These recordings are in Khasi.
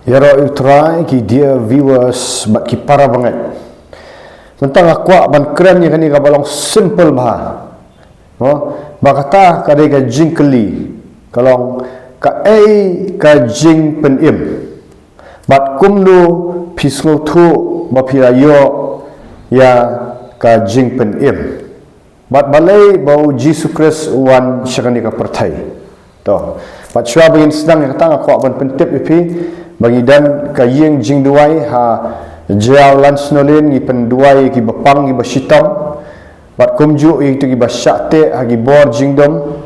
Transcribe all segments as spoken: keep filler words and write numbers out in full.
Ïaroh ïa u Trai, ki dear viewers bad ki para bangeit. Mynta nga kwah ban kren ïa kane kaba long simple bha. Mo, ba kata ka dei ka jingkylli, ka long kaei ka jingpynim. Bad kumno phi sngewthuh ba phi la ïoh ïa ka jingpynim. Bad balei ba u Jisu Khrist u wan sha kane ka pyrthei. To. Bad shuwa ba ngin sdang ïa kata nga kwah ban pyntip ïa phi ba ngi don ka ïing jingduwai ha Jaiaw Lansonalane, ngi pynduwai ïa kiba pang kiba shitom. Bad kumjuh ïa kito kiba shah teh ha ki bor jingdum,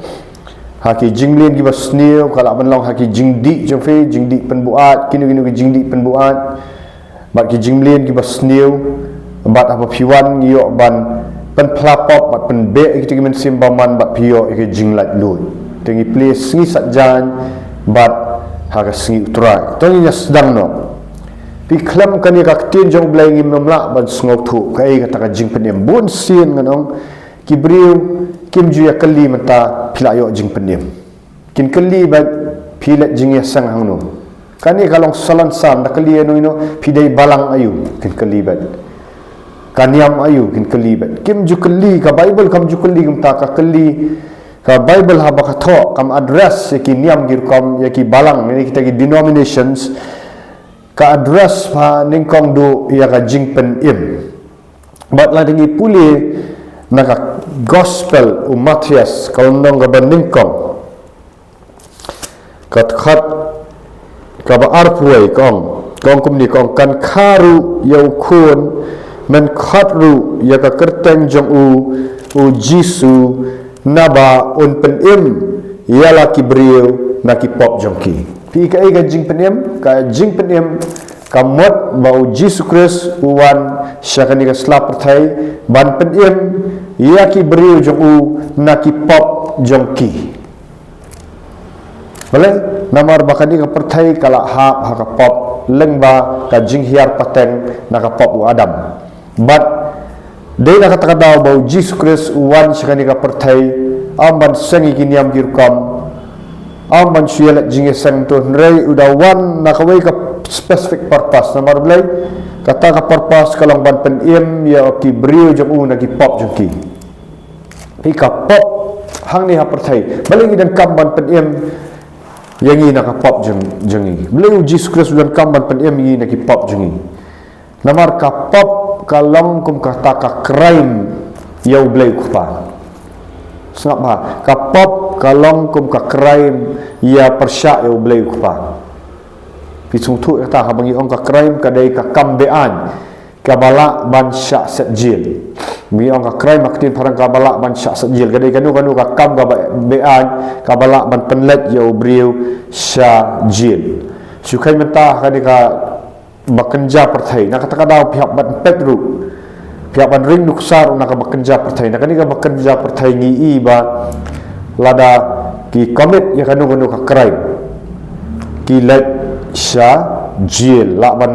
ha ki jingmlien kiba sniew, ka lah ban long ha ki jingdih jong phi, jingdih pynbuaid, kino kino ki jingdih pynbuaid. Bad ki jingmlien kiba sniew, bad haba phi wan ngi ïoh ban pynphla pop bad pynbeh ïa kito ki mynsiem bymman bad phi ïoh ïa ki jinglaitluid. Te ngi plie sngi Saitjaiñ bad ha ka sngi u Trai. To ngin ïa sdang noh. Phi khlem kane ka ktien jong U Blei ngim lah ban sngewthuh kaei kata ka jingpynim. Bun sien ngan ong ki briew kim ju ïa kylli mynta phi la ïoh jingpynim. Kin kylli bad phi leit jingïaseng hangno. Kane ka long salonsam, da kylli ïano ïano, phi dei balang aïu, kin kylli bad. Ka niam aïu, kin kylli bad. Kim ju kylli, ka Bible kam ju kylli kumta, ka kylli, ka Bible haba ka thoh, kam address ïa ki niam ki rukom, ïa ki balang, ïa kita ki denominations, ka address ha nyngkong duh ïa ka jingpynim. Bad lada ngi pule na ka gospel u Mathaios, ka lynnong kaba nyngkong, ka dkhot kaba arphew wei, ka ong, ka ong kumne, ka ong, kan kha ruh ïa u khun, men khot ruh ïa ka kyrteng jong u, u Jisu, naba un pynim ïa la ki briew na ki pop jong ki. Phi, kaei ka jingpynim, ka jingpynim ka mut ba u Jisu Khrist u wan sha kane ka sla pyrthei ban pynim ïa ki briew jong u na ki pop jong ki. Balei? Namar ba kane ka pyrthei ka la hap ha ka pop lyngba ka jinghiar pateng na ka pop u Adam. Bad dei na kata ka daw ba u Jisu Khrist u wan sha kane ka pyrthei, ym ban seng ïa ki niam ki rukom, ym ban shu ïaleit jingïaseng, to hynrei u da wan na kawei ka specific purpose. Namar balei? Kata ka purpose ka long ban pynim ïa ki briew jong u na ki pop jong ki. Phi, ka pop hangne ha pyrthei. Balei ngi donkam ban pynim ïa ngi na ka pop jong, jong ngi? Balei u Jisu Khrist u donkam ban pynim ïa ngi na ki pop jong ngi? Namar ka pop ka long kum kata ka crime ïa U Blei U Kpa. Sngap bha, ka pop ka long kum ka crime ïa pyrshah ïa U Blei U Kpa. Phi sngewthuh ïa kata, haba ngi ong ka crime ka dei ka kam be-aiñ kaba lah ban shah set jel. Ngi ong ka crime ha ka ktien phareng kaba lah ban shah set jel. Ka dei kano kano ka kam kaba be-aiñ kaba lah ban pynleit ïa u briew sha jel. Shu kheiñ mynta ha kane kaba kynja pyrthei. Na kata ka daw phi hap ban peit ruh, phi hap ban ring nuksa ruh na kaba kynja pyrthei. Na kane kaba kynja pyrthei ngi i ba lada ki commit ïa kano kano ka crime, ki leit sha jel, lah ban,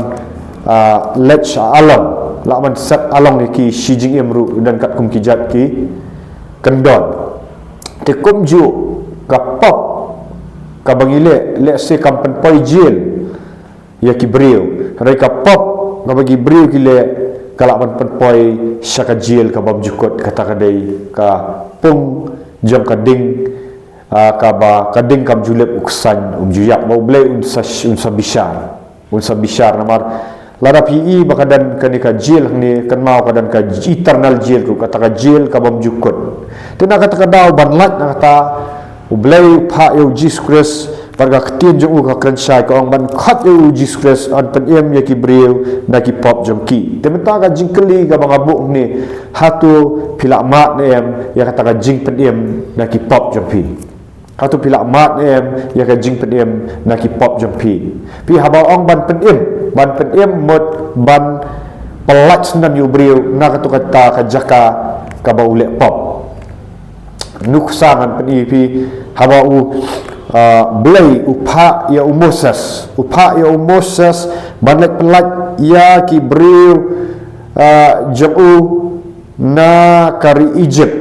ah, leit sha along, lah ban set along ïa ki shi jingim ruh, don katkum ki jait ki kyndon. Te kumjuh ka pop kaba ngi leh, lehse kam pynpoi jel ïa ki briew. Hynrei ka pop kaba ki briew ki leh ka lah ban pynpoi sha ka jel kabym ju kut, kata ka dei ka pung jong ka ding, ah, kaba ka ding kam ju lip u ksain um ju ïap, ba U Blei un sa, un sa bishar. Un sa bishar. Namar lada phi i ba ka don kane ka jel hangne, kynmaw ka don ka eternal jel ruh, kata ka jel kabym ju kut. Te na kata ka daw ban lait na kata, U Blei u phah ïa u Jisu Khrist, bad ka ktien jong u ka kren shai, ka ong ban khot ïa u Jisu Khrist yn pynim ïa ki briew na ki pop jong ki. Te mynta ka jingkylli kaba nga buh hangne, hato phi la mad ne em ïa kata ka jingpynim na ki pop jong phi? Hato phi la mad ne em ïa ka jingpynim na ki pop jong phi? Phi, haba ong ban pynim, ban pynim mut ban pyllait syndon ïa u briew na kato kata ka jaka kaba u leh pop. Nuksa ngan pyni phi, haba u, ah, Blei u phah ïa u Moses, u phah ïa u Moses ban leit pyllait ïa ki briew, ah, jong u na ka ri Egypt.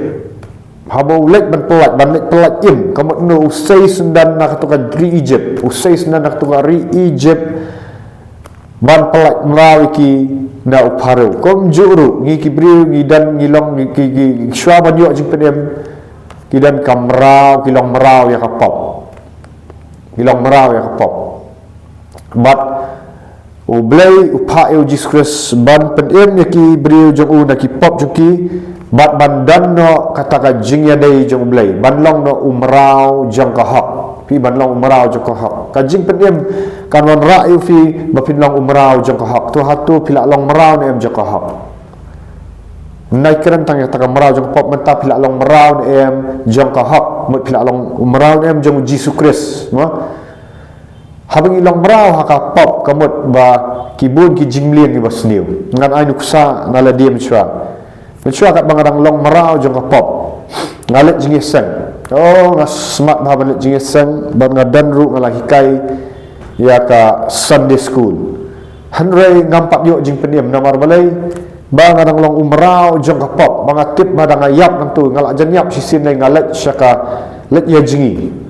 Haba u leit ban pyllait, ban leit pyllait im, ka mut no, u sei syndon na kato ka ri Egypt, u sei syndon na kato ka ri Egypt, ban pyllait mraw ïa ki na u Pharaoh. Kumjuh ruh ngi ki briew ngi don, ngi long, ngi ki, ki, shuwa ban ïoh jingpynim, ki don ka mraw, ki long mraw ïa ka pop. Ki long mraw ïa ka pop. Bad U Blei u phah ïa u Jisu Khrist ban pynim ïa ki briew jong u na ki pop jong ki, bad ban don noh kata ka jingïadei jong U Blei, ban long noh u mraw jong ka hok. Phi ban long u mraw jong ka hok. Ka jingpynim kan wanrah ïa phi ba phin long u mraw jong ka hok. To hato phi la long mraw ne em jong ka hok? Nai kren tang ïa kata ka mraw jong ka pop, mynta phi la long mraw ne em jong ka hok? Mut phi la long u mraw ne em jong u Jisu Khrist, mo? Haba ngi long mraw ha ka pop, ka mut ba ki bun ki jingmlien kiba sniew. Ngan ai nuksa na lade mynshuwa. Mynshuwa katba nga dang long mraw jong ka pop, nga leit jingïaseng. Oh, nga smat bha ban leit jingïaseng, bad nga don ruh nga la hikai ïa ka Sunday school. Hynrei ngam pat ïoh jingpynim, namar balei? Ba nga dang long u mraw jong ka pop, ba nga tip ba dang ïap nangtu, nga la jan ïap shisien, nga leit sha ka, leit ïa jngi.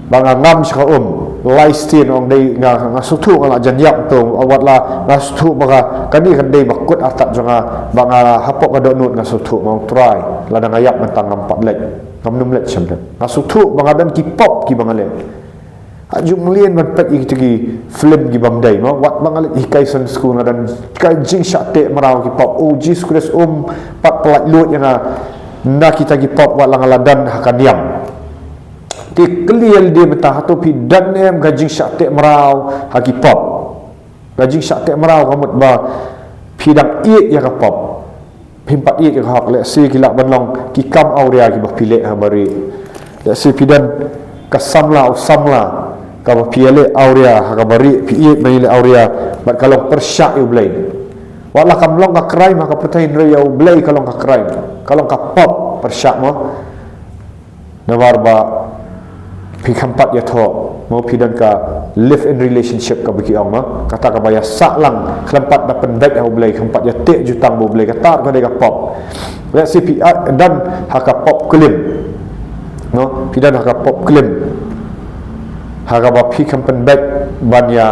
Ba nga ngam sha ka um, lai sien ong dei, nga, nga sngewthuh nga la jan ïap nangtu, wat la nga sngewthuh ba ka, kane kan dei ba kut artat jong nga, ba nga hapoh ka dohnud nga sngewthuh, nga ong Trai, lada nga ïap mynta ngam pat leit, ngam nym leit sha lade. Nga sngewthuh ba nga don ki pop kiba nga leh. Ha ju mlien ban peit ïa kita ki film kibym dei, mo, wat ba nga leit hikai Sunday school nga don ka jingshah teh mraw ki pop. Oh, Jisu Khrist um pat pyllait luid ïa nga na kita ki pop, wat la nga la don ha ka niam. Te kylli ïa lade mynta, hato phi don ne em ka jingshah teh mraw ha ki pop? Ka jingshah teh mraw ka mut ba phi dang ïeit ïa ka pop. Phim pat ïeit ïa ka hok. Lehse ki lah ban long ki kam awria kiba phi leh ha barieh. Lehse phi don ka samla, u samla, kaba phi ïaleh awria ha ka barieh, phi ïeit ban ïaleh awria, bad ka long pyrshah ïa U Blei. Wat la kam long ka crime ha ka pyrthei, hynrei ïa U Blei ka long ka crime, ka long ka pop pyrshah, mo. Namar ba phi khlem pat ïathoh, mo, phi don ka live in relationship kaba ki ong, mo, kata kaba ïasah lang khlem pat da pynbeit ha U Blei, khlem pat ïateh jutang bad U Blei, kata ruh ka dei ka pop. Lehse phi, ah, don ha ka pop klim, mo, phi don ha ka pop klim, ha kaba phi khlem pynbeit ban ïa,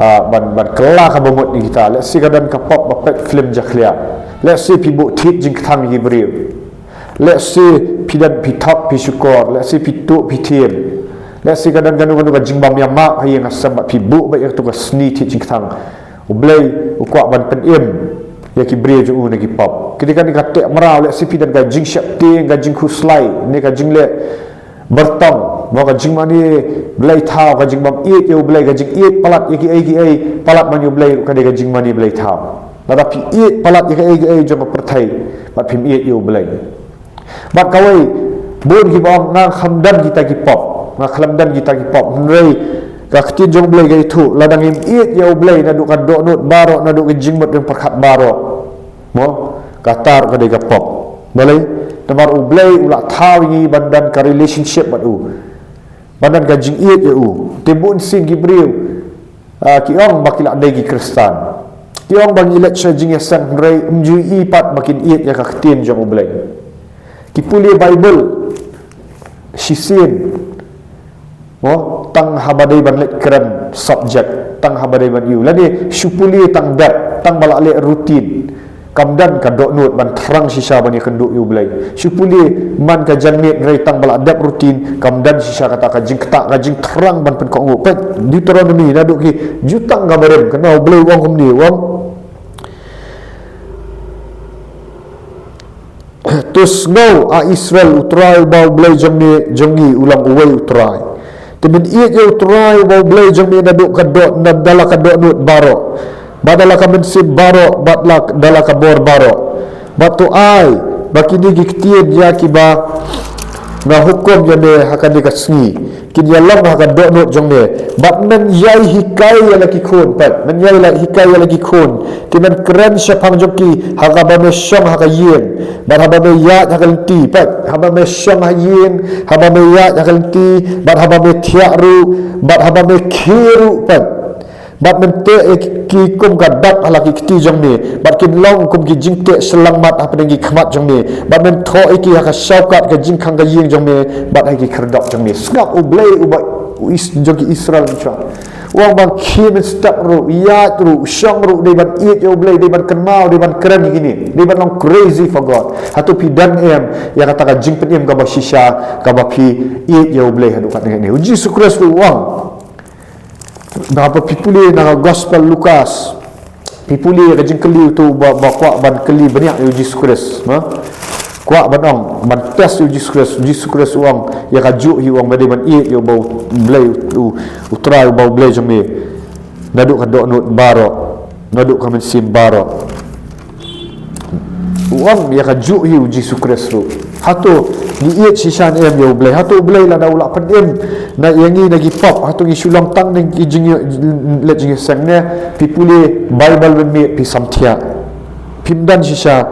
ah, ban, ban kylla kaba mut ïa kita. Lehse ka don ka pop ba peit film jakhlia. Lehse phi buh thied jingkthang ïa ki briew. Lehse phi don, phi thok, phi shukor, lehse phi tuh, phi thiem. Lehse ka don kano kano ka jingbym ïamap ha ïing ha sem, bad phi buh beit ïa kato ka sni thied jingkthang. U Blei u kwah ban pynim ïa ki briew jong u na ki pop. Kane, kane ka teh mraw, lehse phi don ka jingsheptieng, ka jingkhuslai, ne ka jingleh byrtong, mo, ka jingmane blei thaw, ka jingbym ïeit ïa U Blei, ka jingïeit palat ïa kiei kiei, palat man ïa U Blei ruh ka dei ka jingmane blei thaw. Lada phi ïeit palat ïa kiei kiei jong ka pyrthei, bad phim ïeit ïa U Blei. Bad kawei, bun kiba ong nga khlem don kita ki pop, nga khlem don kita ki pop. Hynrei ka ktien jong U Blei ka ïathuh, lada ngim ïeit ïa U Blei naduh ka dohnud baroh, naduh ka jingmut jingpyrkhat baroh, mo, kata ruh ka dei ka pop. Balei? Namar U Blei u la thaw ïa ngi ban don ka relationship bad u, ban don ka jingïeit ïa u. Te bun sien ki briew, ah, ki ong ba ki la dei ki Khristan, ki ong ba ngi leit sha jingïaseng, hynrei ym ju ïohi pat ba kin ïeit ïa ka ktien jong U Blei. Ki pule Baibl shisien, mo, tang haba dei ban leit kren subject, tang haba dei ban ïoh, lane shu pule tang dep, tang ba la leh routine. Kam don ka dohnud ban thrang shisha ban ïakynduh ïa U Blei. Shu pule man ka janmiet, hynrei tang ba la dep routine, kam don shisha kata ka jingktah, ka jingthrang ban pynkohnguh. Peit Deuteronomi, naduh ki jutang ka barim, kane U Blei u ong kumne, u ong, To sngew, A Israel, U Trai uba U Blei jong me, jong ngi u long uwei U Trai. Te men ïeit ïa U Trai uba U Blei jong me naduh ka doh, na, da la ka dohnud baroh, bad da la ka mynsiem baroh, bad la, da la ka bor baroh. Bad to ai ba kine ki ktien ïa kiba nga hukum ïa me ha kane ka sngi kin ïalong ha ka dohnud jong me. Bad men ïai hikai ïa la ki khun, peit, men ïai la hikai ïa la ki khun. Te men kren shaphang jong ki ha kaba me shong ha ka ïing, bad haba me ïaid ha ka lynti, peit, haba me shong ha ïing, haba me ïaid ha ka lynti, bad haba me thiah ruh, bad haba me khie ruh, peit. Bad men teh ïa ki kum ka dak ha la ki kti jong me, bad kin long kum ki jingteh shyllangmat hapdeng ki khmat jong me. Bad men thoh ïa ki ha ka shawkat ka jingkhang ka ïing jong me, bad ha ki khyrdop jong me. Sngap U Blei uba, u Is-, jong ki Israel mynshwa. U ong ban khie mynstep ruh, ïaid ruh, shong ruh, dei ban ïeit ïa U Blei, dei ban kynmaw, dei ban kren ïa kine, dei ban long crazy for God. Hato phi don em ïa kata ka jingpynim kaba shisha, kaba phi ïeit ïa U Blei haduh katne katne? U Jisu Khrist ruh u ong. Naba phi pule na ka Gospel Lukas, phi pule ïa ka jingkylli uto ba, ba kwah ban kylli bniah ïa U Jisu Khrist, ha? Kwah ban ong, ban test ïa U Jisu Khrist, U Jisu Khrist u ong, ïa kajuh hi u ong, ba dei ban ïeit ïa uba U Blei, u, u, U Trai uba U Blei jong me, naduh ka dohnud baroh, naduh ka mynsiem baroh. U ong ïa kajuh hi U Jisu Khrist ruh. Hato ngi ïeit shisha ne em ïa U Blei? Hato U Blei lada u la pynim na ïa ngi na ki pop, hato ngi shu long tang na ki jing, leit jingïaseng ne? Phi pule Baibl mynmiet phi samthiah. Phim don shisha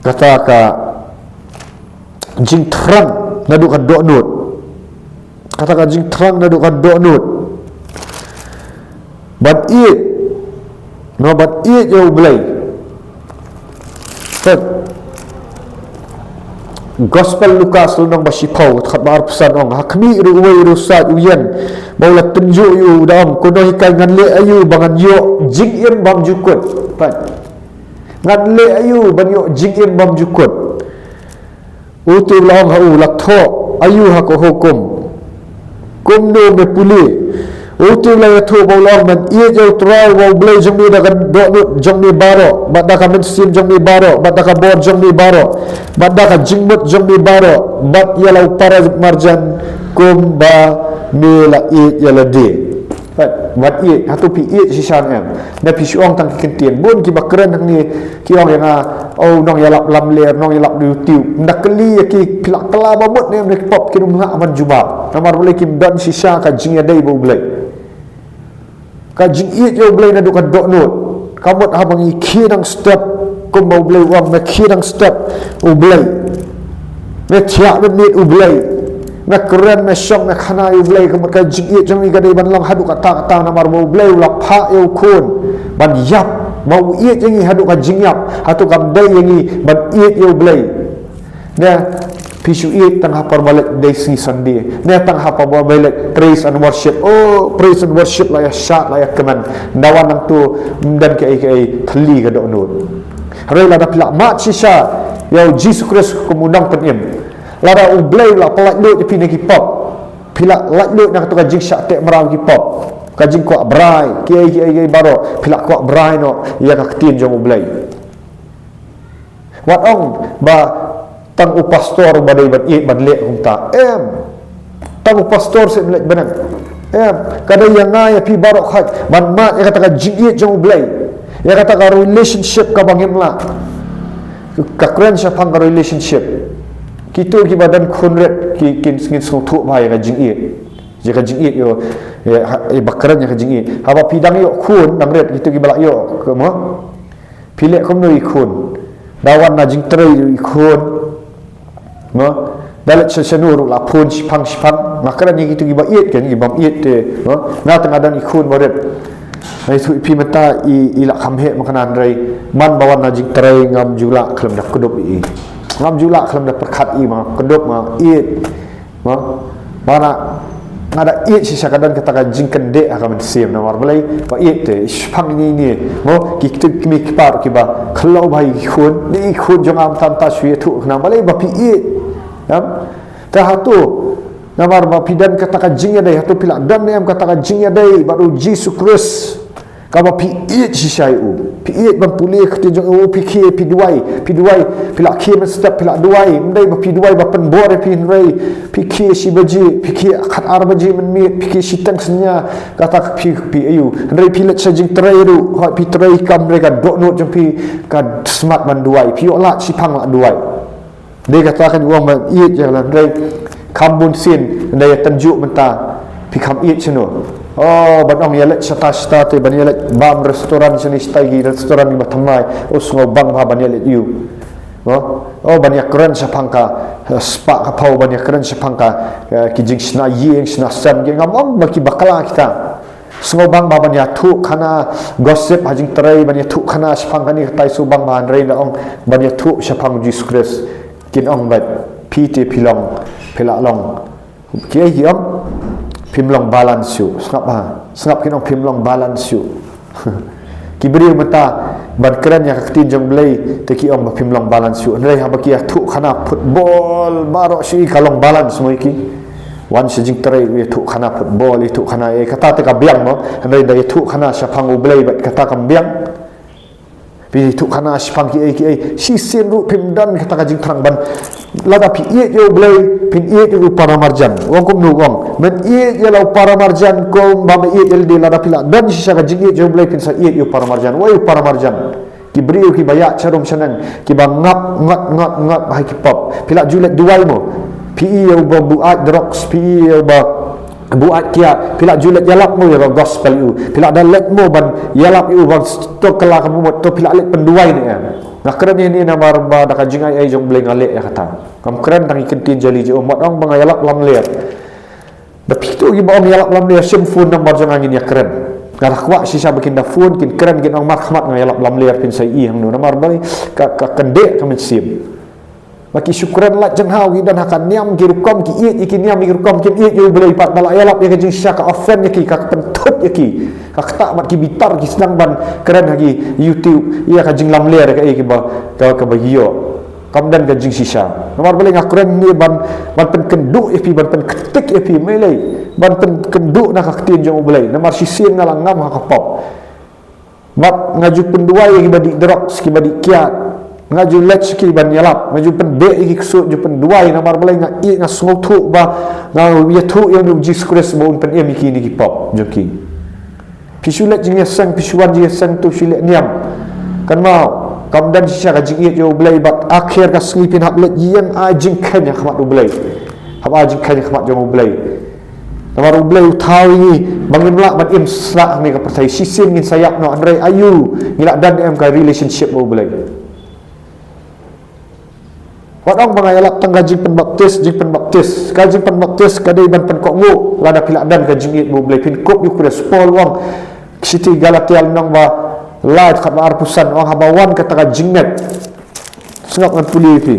kata ka jingthrang naduh ka dohnud. Kata ka jingthrang naduh ka dohnud. Ban ïeit. No, ban ïeit ïa U Blei. Pat. Gospel Lukas lynnong ba shiphew, khat ba arphew san ong. Ha khmih ruh uwei u riewsaid u ïeng. Ba u la tynjuh ïa u da ong, ko nonghikai, ngan leh aïu ba ngan ïoh jingim bym ju kut? Pat. Ngan leh aïu ban ïoh jingim bym ju kut? Uto u la ong ha u, la thoh aïu ha ka hukum? Kumno me pule? Uto u la ïathuh ba u la ong, men ïeit ïa U Trai uba U Blei jong me da ka dohnud jong me baroh, bad da ka mynsiem jong me baroh, bad da ka bor jong me baroh, bad da ka jingmut jong me baroh, bad ïa la u para marjan kumba me la ïeit ïa lade. Pat, ban ïeit, hato phi ïeit shisha ne em? Ne phi shu ong tang ki kyntien. Bun kiba kren hangne ki ong ïa nga, oh, nongïalap lamler, nongïalap YouTube. Nda kylli ïa ki, phi la kylla ba mut ne em na ki pop, kin ym lah ban jubab. Namar balei? Kim don shisha ka jingïadei bad U Blei. Ka jingïeit ïa U Blei naduh ka dohnud. Ka mut haba ngi khie dang step, kumba U Blei u ong, me khie dang step U Blei. Me thiah mynmiet U Blei. Me kren, me shong, me khana ïa U Blei, ka mut ka jingïeit jong ngi ka dei ban long haduh katta katta, namar ba U Blei u la phah ïa u Khun ban ïap, ba u ïeit ïa ngi haduh ka jingïap. Hato kam dei ïa ngi ban ïeit ïa U Blei? Ne phi shu ïeit tang ha por ba leit dei sngi Sunday, ne tang ha por ba leit praise and worship. Oh, praise and worship la ïa shad, la ïa kmen. Nda wan nangto ym don kaei kaei, thylli ka dohnud. Hynrei lada phi la mad shisha ïa U Jisu Khrist kum u nongpynim, lada U Blei u la pyllait luid ïa phi na ki pop, phi la lait luid na kato ka jingshah teh mraw ki pop, ka jingkwah brai, kiei kiei kiei baroh, phi la kwah brai noh ïa ka ktien jong U Blei. Wat ong ba tang u pastor ba dei ban ïeit ban leh kumta. Em. Tang u pastor seh leh bneng. Em. Ka dei ïa nga ïa phi baroh khat ban mad ïa kata ka jingïeit jong U Blei, ïa kata ka relationship kaba ngim lah. Ka kren shaphang ka relationship. Kito kiba don khun rit ki, kin, ngin sngewthuh bha ïa ka jingïeit. Ïa ka jingïeit ïoh, ïa, ha, ïa ba kren ïa ka jingïeit. Haba phi dang ïoh khun dang rit, kito kiba la ïoh, ka mo? Phi leh kumno ïa i khun? Da wan na jingtrei ïa i khun. Mo? Da leit sha shano ruh la phone shiphang shiphang. Nga kren ïa kito kiba ïeit, kan, kibym ïeit te, mo? Nga te nga don i khun barit. Nga ïathuh ïa phi mynta i, i la kham heh makna, hynrei man ba wan na jingtrei ngam ju lah khlem da kdup ïa i. Ngam ju lah khlem da pyrkhat ïa i, ma kdup, ma ïeit. Mo? Ba nga, nga da ïeit shisha, ka don kata ka jingkyndit ha ka mynsiem, namar balei? Ba ïeit te, shiphang ine ine. Mo? Ki kti kmie ki kpa ruh kiba khlaw bha ïa ki khun, ïa ki khun jong nga mynta mynta shu ïathuh khnang, balei? Ba phi ïeit. Em? Te hato, namar ba phi don kata ka jingïadei, hato phi la don ne em kata ka jingïadei bad U Jisu Khrist? Kaba phi ïeit shisha ïa u. Phi ïeit ban pule ka ktien jong u, phi khie, phi duwai, phi duwai, phi la khie mynstep, phi la duwai. Ym dei ba phi duwai ba pynbor ïa phi, hynrei phi khie shi baje, phi khie khatar baje mynmiet, phi khie shiteng synñia, kata ka phi, phi ïeit. Hynrei phi leit sha jingtrei ruh, hooid phi trei kam, hynrei ka dohnud jong phi ka smat ban duwai. Phi ïoh lad shiphang la duwai. Dei kata kan ong ban ïeit ïa la, hynrei kham bun sien, hynrei ïa tynjuh mynta phi kham ïeit shano. Oh, ban ong ïa leit shata shata te, ban ïa leit bam restaurant shane shatai ki restaurant kiba thymmai. Oh, sngewbang bha ban ïa leit ïa u. Oh, oh, ban ïa kren shaphang ka, eh, spah ka phew, ban ïa kren shaphang ka, eh, ki jingshna ïing shna sem, ki ngam ong ba ki bakla kita. Sngewbang bha ban ïathuh khana gossip ha jingtrei, ban ïathuh khana shaphang kane katai, sngewbang bha, hynrei la ong ban ïathuh shaphang U Jisu Khrist. Kin ong bad phi te phi long, phi la long. Kiei ki ong? Phim long balance shuh. Sngap ha. Sngap kin ong phim long balance shuh. Ki briew mynta ban kren ïa ka ktien jong U Blei te ki ong ba phim long balance shuh. Hynrei haba ki ïathuh khana football baroh shi ka long balance mo ïa ki. Wan sha jingtrei ïathuh khana football, ïathuh khana eh kata te ka biang mo. Hynrei da ïathuh khana shaphang U Blei bad kata kam biang. Phi ïathuh khana shaphang ki ei ki ei. Shisien ruh phim don kata ka jingthrang ban. Lada phi ïeit ïa U Blei, phin ïeit ïa u paramarjan. Ong kumno ong. Men ïeit ïa la u paramarjan kumba me ïeit ïa lade, lada phi la don shisha ka jingïeit ïa U Blei phin sa ïeit ïa u paramarjan. Wei u paramarjan. Ki briew kiba ïaid sharum shaneng, kiba ngap ngat ngat ngat ha ki pop. Phi la ju leit duwai mo. Phi ïa uba buaid drugs, phi ïa uba buaid kiad, phi la ju leit ïalap mo ïa ka gospel ïa u. Phi la da leit mo ban ïalap ïa u ban stok kylla kaba mut, to phi la leit pynduwai ne em. Nga kren ïa ne namar ba da ka jingai ei jong U Blei nga leh ïa kata. Ngam kren tang ïa ki ktien jali jong u, mat ong ba nga ïalap lamler. Da phi to kiba ong ïalap lamler, shim phone number jong nga ngin ïakren. Nga da kwah shisha ba kin da phone, kin kren, kin ong markhmat nga ïalap lamler, phin sa ïohi hangno namar ba ka, ka kyndit ka mynsiem. Ba ki shu kren lait jong ha ki don ha ka niam ki rukom, ki ïeit ïa ki niam ïa ki rukom, kim ïeit ïa U Blei pat, ba la ïalap ïa ka jingshisha ka offend ïa ki, ka pynthut ïa ki. Ka ktah bad ki bitar ki sdang ban kren ha ki YouTube ïa ka jinglamler ka ei kiba, ka, kaba ïoh. Kam don ka jingshisha. Namar balei nga kren ne ban, ban pynkynduh ïa phi, ban pynktik ïa phi, mei lei. Ban pynkynduh na ka ktien jong U Blei. Namar shisien nga la ngam ha ka pop. Bad nga ju pynduwai ïa kiba dih drugs, kiba dih kiad. Nga ju leit sha ki ban ïalap, nga ju pynbeh ïa ki ksuid, ju pynduwai namar balei nga ïeit, nga sngewthuh ba nga ïathuh ïa u Jisu Khrist ba un pynim ïa ki na ki pop jong ki. Phi shu leit jingïaseng, phi shu wan jingïaseng, to shu leit niam. Kynmaw, kam don shisha ka jingïeit ïa U Blei bad akhir ka sngi phin hap leit ïeng ai jingkheiñ ha khmat U Blei. Hap ai jingkheiñ ha khmat jong U Blei. Namar U Blei u thaw ïa ngi ba ngim lah ban im sah hangne ka pyrthei, shisien ngin sa ïap noh, hynrei aïu ngi la don em ka relationship bad U Blei. Wat ong ba nga ïalap tang ka jingpynbaptis, jingpynbaptis. Ka jingpynbaptis ka dei ban pynkohnguh lada phi la don ka jingïeit bad U Blei, phin kup ïa U Khrist. Paul u ong, shithi Galatia lynnong ba lai dkhot ba arphew san, u ong haba wan kata ka jingngeit. Sngap ngan pule ïa phi.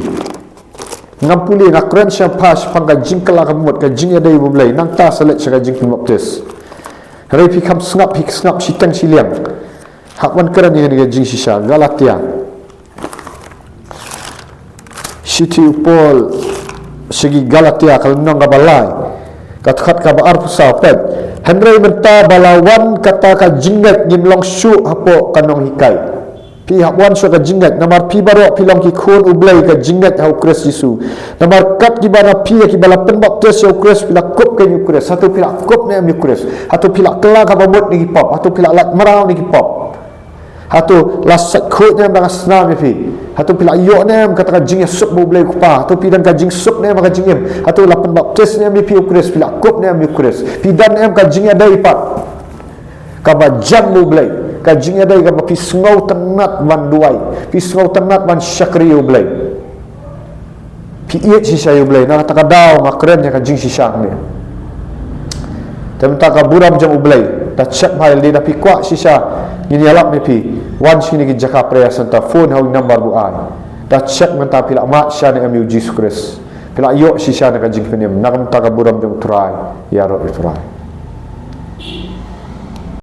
Ngam pule, nga kren shaphang, shaphang ka jingkylla kaba mut, ka jingïadei bad U Blei, nangta sa leit sha ka jingpynbaptis. Hynrei phi kham sngap, phi sngap shiteng shiliang. Hap ban kren ïa kane ka jingshisha, Galatia. Shithi u Paul sha ki Galatia ka lynnong kaba lai, ka dkhot kaba arphew saw, peit. Hynrei mynta ba la wan kata ka jingngeit ngim long shuh hapoh ka nonghikai. Phi hap wan shuh ka jingngeit, namar phi baroh phi long ki khun U Blei ka jingngeit ha U Khrist Jisu. Namar kat kiba na phi ïa kiba la pynbaptis ïa U Khrist, phi la kup kein ïa U Khrist. Hato phi la kup ne em ïa U Khrist? Hato phi la kylla kaba mut na ki pop? Hato phi la lait mraw na ki pop? Hato la sait khuid ne em da ka snam ïa phi? Hato phi la ïoh ne em kata ka jingïasuk bad U Blei U Kpa? Hato phi don ka jingsuk ne em ha ka jingim? Hato la pynbaptis ne em ïa phi U Khrist? Phi la kup ne em ïa U Khrist? Phi don ne em ka jingïadei pat kaba jan bad U Blei, ka jingïadei kaba phi sngewtynnat ban duwai, phi sngewtynnat ban shakri ïa U Blei? Phi ïeit shisha ïa U Blei? Na kata ka daw nga kren ïa ka jingshisha hangne. Te mynta ka burom jong U Blei, da check bha ïalade, da phi kwah shisha ngin ïalap ne phi, wan sha kine ki jaka prayer center, phone ha u number ba u ai. Da check mynta phi la mad shisha ne em ïa U Jisu Khrist, phi la ïoh shisha ne ka jingpynim. Na ka mynta ka burom jong U Trai, ïaroh ïa U Trai.